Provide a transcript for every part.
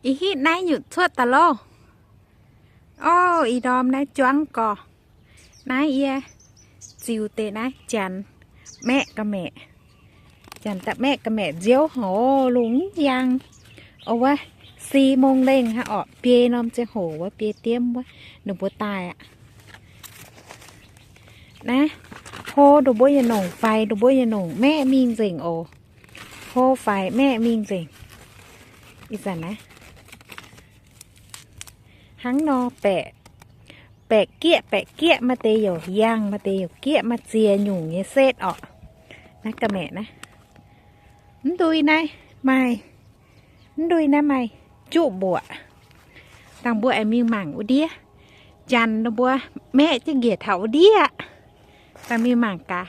Ih hitv naaiv nyutc cuotv daaih loh. Orv, ih ndorm naaiv juangv gorx. Naaiv yie ziux deix naaiv janx maeqv ga'maeqc. Janx da'maeqv ga'maeqc nziouv haic, lungh mv njang. Wuov, si mong lengh hnangv orqc, biei norm ziangh hoc wuov, biei diemv wuov, ninh mbuo daaih aqv. Naaiv, hlo ninh mbuo yietc nongc faix, ninh mbuo yietc nongc maeqv mingh nzengc oc. Hlo faix maeqv mingh nzengc. Ih zanc naaiv hnangv nor baeqc, baeqc gieqv, baeqc gieqv, maaih deix youc yangh, maaih deix youc gieqv, maaih ziex nyungc nyei setv orqc. Naaiv ga'maeqc naaiv, mv ndui naaiv maaih, mv ndui naaiv maaih juqv mbuoqc. Dangh mbuo aengx mingh mangc wuov ndiev. Janx ninh mbuo maeqv jienv njiec taux wuov ndiev. Dangh mingh mangc gaax,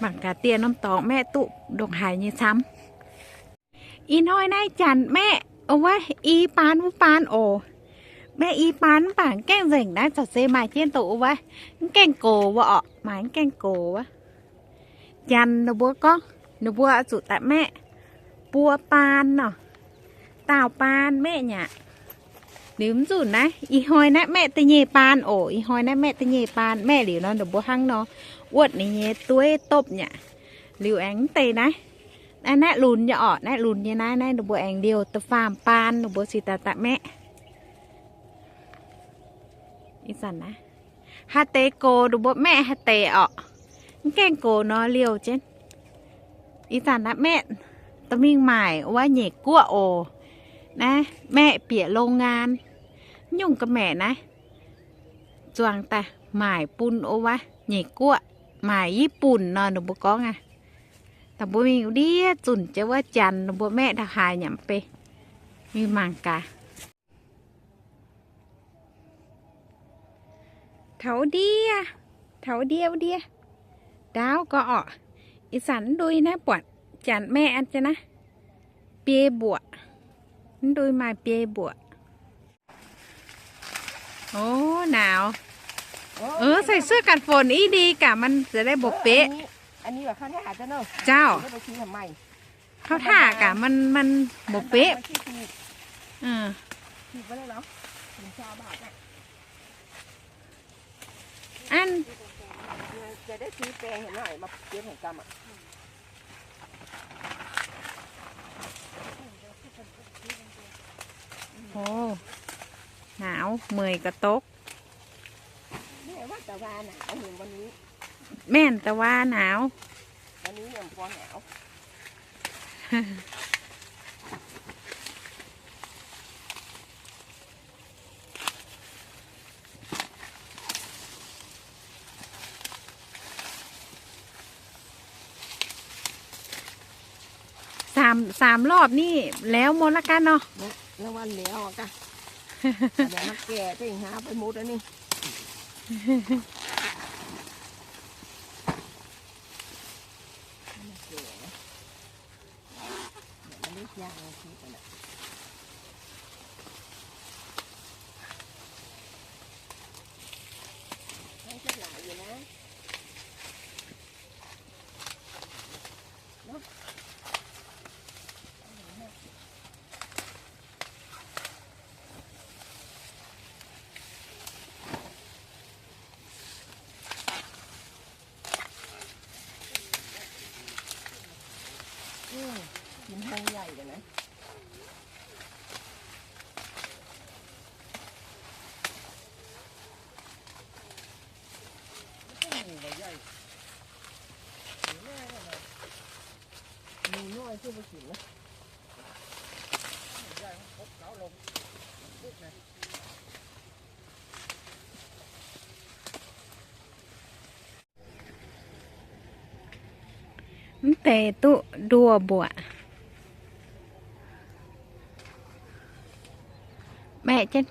mangc gaax dieh norm dorngx maeqv duqv ndongc haaix nyei camv. Ih hnoi naaiv janx maeqv wuov i baan wuov baan oc. Maeqv i baan mv baac mv gaengh nzengc naaiv, caux se maaih jienv doqc wuov, mv gaengh gox wuov orqc, maaih mv gaengh gox wuov. Janx ninh mbuo gorngv, ninh mbuo zuqc daaih maeqv buo baan nor, daauh baan maeqv nyaqc. Liuz mv zunc naaiv, ih hnoi naaiv maeqv da'nyeic baan oc. Ih hnoi naaiv maeqv da'nyeic baan, maeqv liuz nor ninh mbuo hnangv nor wuotv ninh nyei dueiv dopv nyaqc. Liuz aengx mv deix naaiv, naaiv, naaiv lunx nyei orqc, naaiv lunx nyei naaiv, naaiv ninh mbuo aengx liouh da'faam baan ninh mbuo cingx daaih daaih maeqv. Ih zanc naaiv, haaix deix gox ninh mbuo maeqv haaix deix orqc. Mv gaengh gox nor liouh jienv. Ih zanc naaiv maeqv dorh mingh maaic wuov nyeic guoqv oc. Naaiv maeqv bieqc โรงงาน. Nyungc ga'maeqc naaiv zuangx daaih maaic bun wuov nyeic guoqv, maaic ญี่ปุ่น nor ninh mbuo gorngv aqv. Dangh mbuo mingh wuov ndiev zunc jienv wuov janx ninh mbuo maeqv ndau haaix nyei mv bei. Mingh mangc gaax. Taux wuov ndiev, taux wuov ndiev, wuov ndiev ndaauv gorx orqc. Ih zanc mv ndui naaiv buatc janx maeqv an jienv naaiv biei mbuoqc. Mv ndui maaih biei mbuoqc. Ov, nauz. Ov, ใส่เสื้อกันฝน ih ndie gaax มันจะได้ mbopv beqv. Jauv. Kaux taac gaax มัน mbopv beqv. An. Ov, nauz, mueiz ga'dokv. Maenh da'waa nauz. Saam, saam rorb ni laauv mv la'ganh nor. Laauv ganh. Mv deix duqv nduoh mbuoqc. Maeqv jienv,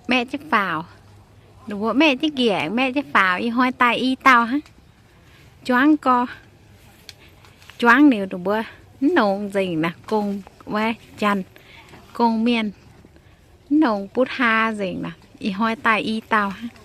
maeqv jienv faaux. Ninh mbuo maeqv jienv njiec, maeqv jienv faaux, ih hnoi daaih i dauh hnangv. Juangv gorx, juangv liuz ninh mbuo mv nongx nzengc naaic, gong wuov janx, gong mienh mv nongx butv haa nzengc naaic, ih hnoi daaih i dauh hnangv.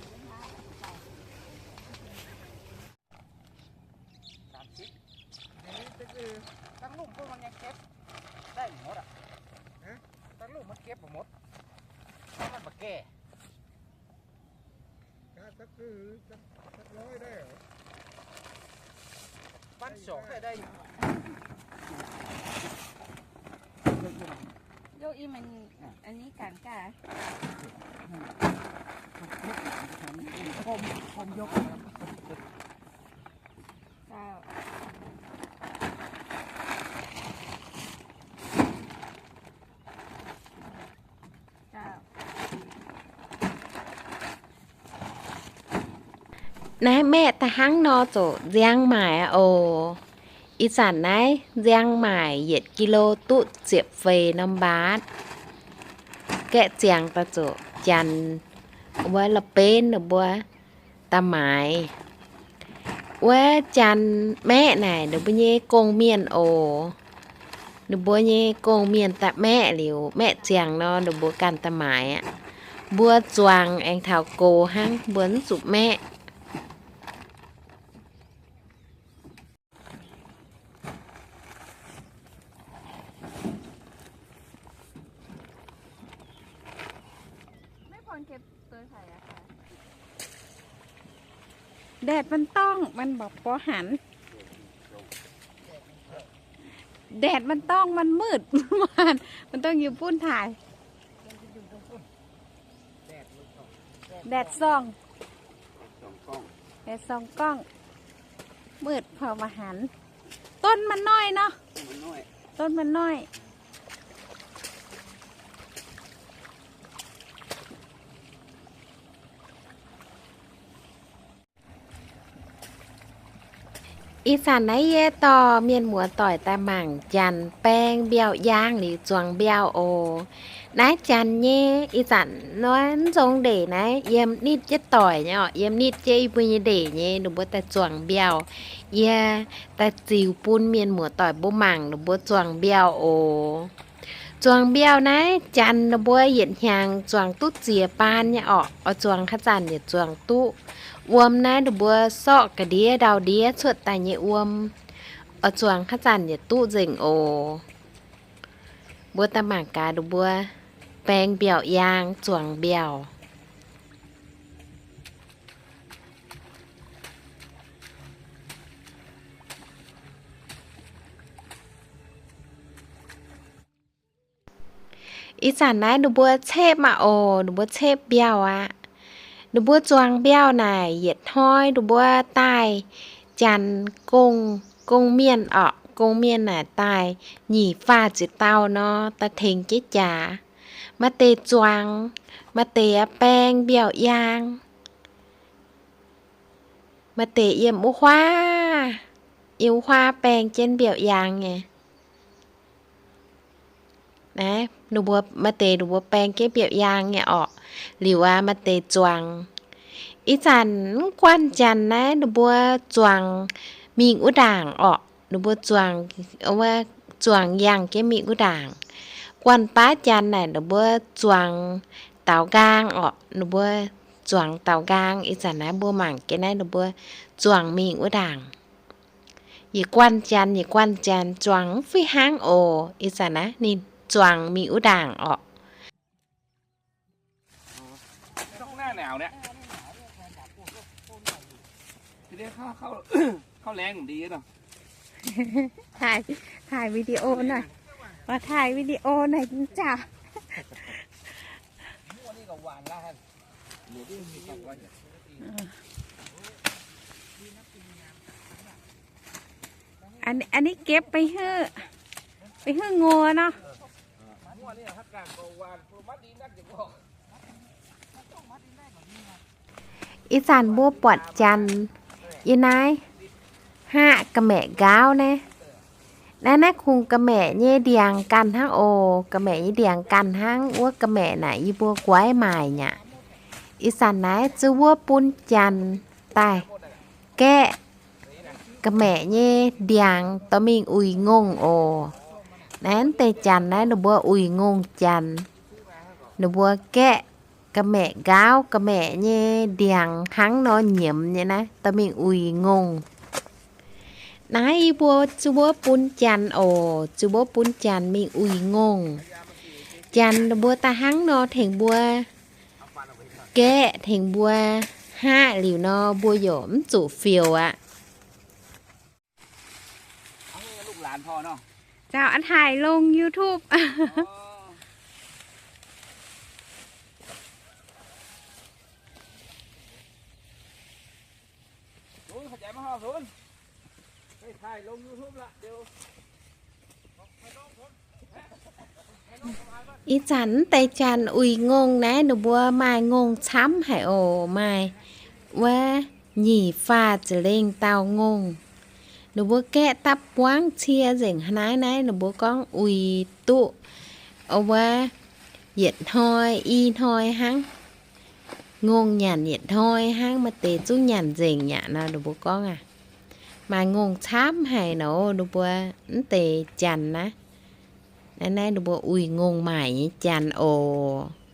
Naaiv maeqv da'hnangv nor ziouc nziang maaic aqv oc. Ih zanc naaiv nziang maaic yietc กิโล duqv ziepc feix norm mbaatv. Gaeqv ziangx daaih ziouc janx wuov la'benv ninh mbuo daaih maaiz. Wuov janx maeqv naaic ninh mbuo nyei gong-mienh oc. Ninh mbuo nyei gong-mienh daaih maeqv liuz, maeqv ziangx nor ninh mbuo ganh daaih maaiz aqv. Mbuo zuangx aengx taux gox hnangv, mbuo mv zuqc maeqv. Daetv maiv dorngv, maiv baac mbuo hanc. Daetv maiv dorngv, maiv muoz, maiv dorngv yie bun taaih. Daetv sorngh, daetv sorngh gorngv, muoz, mbuo maiv hanc. Donv maiv noic nor, donv maiv noic. Ih zanc naaiv yie dorh mienh muoz-doic daaih mangc janx baeng mbiauh yaang liuz zuangx mbiauh oc. Naaiv janx nyei ih zanc nor nzong ndeic naaiv yiem nitv jienv doic nyei oc, yiem nitv jienv yie mbuo nyei ndeic nyei ninh mbuo daaih zuangx mbiauh. Yie daaih ziux bun mienh muoz-doic mbuo mangc ninh mbuo zuangx mbiauh oc. Zuangx mbiauh naaiv janx ninh mbuo yietc hnyangx zuangx duqv ziex baan nyei orqc. Oix zuangx haaix zanc yietc zuangx duqv. Wuom naaiv ninh mbuo sorqv ga'ndiev ndau-ndiev cuotv daaih nyei wuom. Oix zuangx haaix zanc yietc duqv nzengc oc. Mbuo daaih mangc gaax ninh mbuo baeng mbiauh yaang zuangx mbiauh. Ih zanc naaiv ninh mbuo cepv maah oc, ninh mbuo cepv mbiauh aqv. Ninh mbuo zuangx mbiauh naaic yietc hnoi ninh mbuo daaih janx gong, gong-mienh orqc, gong-mienh naaic daaih nyic faah ziepc dauh nor daaih tengx jienv jaax. Maaih deix zuangx, maaih deix baeng mbiauh yaang. Maaih deix yiem wuov huaav, yiem wuov huaav baeng jienv mbiauh yaang nyei. Naaiv ninh mbuo maaih deix ninh mbuo baeng jienv mbiauh yaang nyei orqc. Liuz aqv, maaih deix zuangx. Ih zanc mv guanh janx naaiv ninh mbuo zuangx mingh wuov ndaangc orqc. Ninh mbuo zuangx, zuangx yangh jienv mingh wuov ndaangc. Guanh baav janx naaic ninh mbuo zuangx daaux nqaang orqc. Ninh mbuo zuangx daaux nqaang. Ih zanc naaiv mbuo mangc jienv naaiv ninh mbuo zuangx mingh wuov ndaangc. Yietc guanh janx, yietc guanh janx zuangx mv fih hnangv oc. Ih zanc naaiv ninh zuangx mingh wuov ndaangc orqc.ถ่าย ถ่ายวิดีโอหน่อย ขอถ่ายวิดีโอหน่อยจ้ะ อัน อันนี้เก็บไปหื้อ ไปหื้องัวเนาะ Ih zanc mbuo buatc janx yiem naaiv hngaqv ga'maeqc nqaauv naaiv. Naaiv, naaiv kungx ga'maeqc nyei ndiangx ganh hnangv oc. Ga'maeqc nyei ndiangx ganh hnangv. Wuov ga'maeqc naaic yie mbuo guaiv maaic nyaqc. Ih zanc naaiv zuov wuov bun janx daaih gaeqv ga'maeqc nyei ndiangx dorh mingh uix ngongh oc. Naaiv deix janx naaiv ninh mbuo uix ngongh janx, ninh mbuo gaeqv ga'maeqc nqaauv, ga'maeqc nyei ndiangx hnangv nor nyiemz nyei naaiv dorh mingh uix ngongh. Naaiv yie mbuo zuov wuov bun janx oc. Zuov wuov bun janx mingh uix ngongh. Janx ninh mbuo daaih hnangv nor tengx mbuo gaeqv, tengx mbuo hngaqv liuz nor, mbuo yaac mv zuqc fioux aqv. Zaux a'hneic longx YouTube. Ih zanc mv deix janx uix ngongh naaiv, ninh mbuo maaih ngongh camv haic oc. Maaih wuov nyic faah ziepc lengh dauh ngongh. Ninh mbuo gaeqv dapv buangv cie nzengc haaix naaiv naaiv, ninh mbuo gorngv uix duqv wuov yietc hnoi i hnoi hnangv. Ngongh nyanc yietc hnoi hnangv, maaih deix zungv nyanc nzengc aqv nor, ninh mbuo gorngv aqv. Maaih ngongh camv haic nor, ninh mbuo mv deix janx naaiv. Naaiv, naaiv ninh mbuo uix ngongh maaic nyei janx oc.